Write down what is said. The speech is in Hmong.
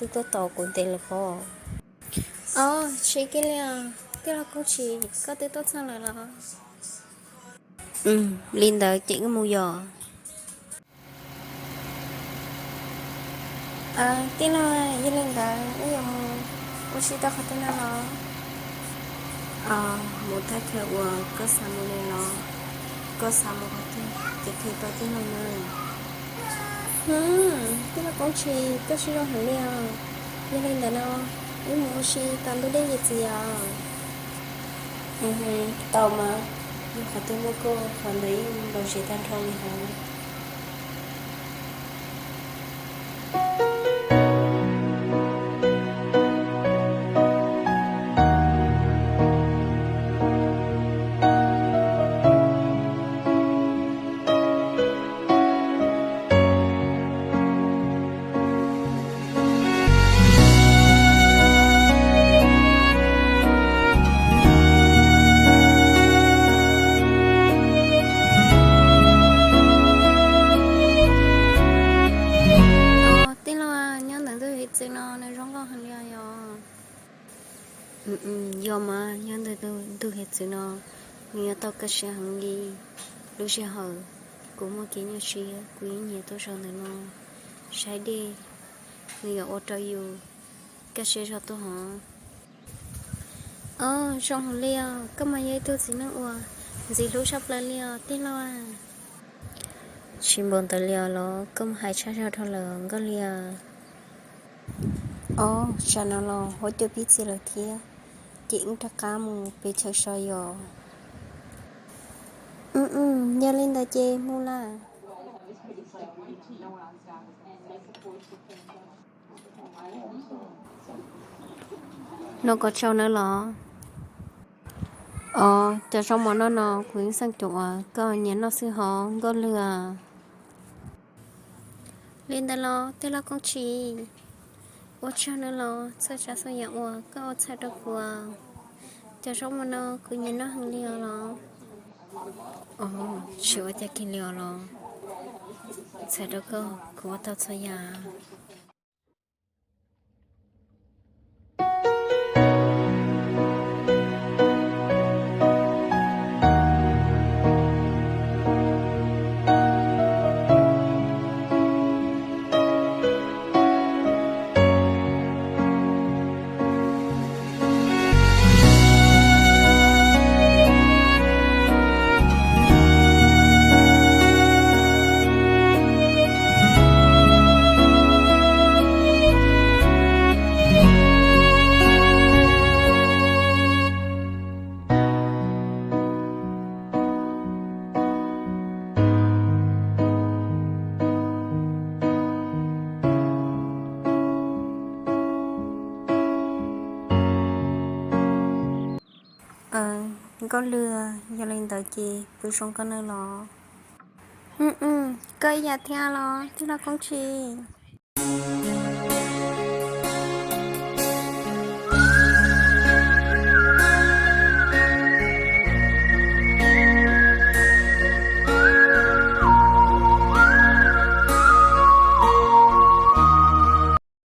Twb tuaj tos kuv ntev lawm pob. Os, tsis kiag li os, tij laug Koob Tshis, koj twb tuaj txog lawm los? Li ntawd ces wb mus yom. Tij laug, yog li ntawd wb yuav mus ua si tau qhov twg no los? Mus thaj chaw uas koj xav mus li los, koj xav mus qhov twg ces qhia rau tij laug nawb. Tij laug Koob Tshis, koj siab zoo heev li os. Yog li ntawd no, wb mus ua si tau ntuj deb yim txiv os. Tau mas, yog qhov twg muaj koj qhov ntawd yeej npau suav tag nrho li hos. Tij laug, nyob ntawm ntug hiav txwv no nws zoo nkauj heev li os yog? Yog mas, nyob ntawm ntug hiav txwv no nws yuav tau kaj siab heev li. Lub sij hawm kuv muaj kev nyuaj siab kuv yeej nyiam tuaj zaum ntawm no saib dej, nws yuav ua rau yus kaj siab zog tuaj hov. Os, zoo heev li os, koj mas yog ib tug txiv neej uas ntxim hlub tshaj plaws li os tij laug. Tsis npaum ntawd li os los, koj mus hais tshaj zog dhau lawm Nkauj Liag. Os, tsam no los huab cua pib txi lawm thiab, ces wb rov qab mus pem chaw so yos. Yog li ntawd ces mus lawm. Noj koj tsaug nawb los. Os, cov zaub mov noj no kuv yeej xeem cov uas koj nyiam noj xwb hov Nkauj Liag. Li ntawd los tij laug Koob Tshis, ua tsaug nawb los txhua tsav txhua yam uas koj ua txhawb rau kuv. Cov zaub mov no kuv nyiam noj heev li os los. Os, tsis ua cas kiag li os los. Txhawb rau koj, kuv ua tau txhua yam. Nkauj Liag, yog li ntawd ces kuv zoo koj nawb los. Koj ib yam thiab los tij laug Koob Tshis.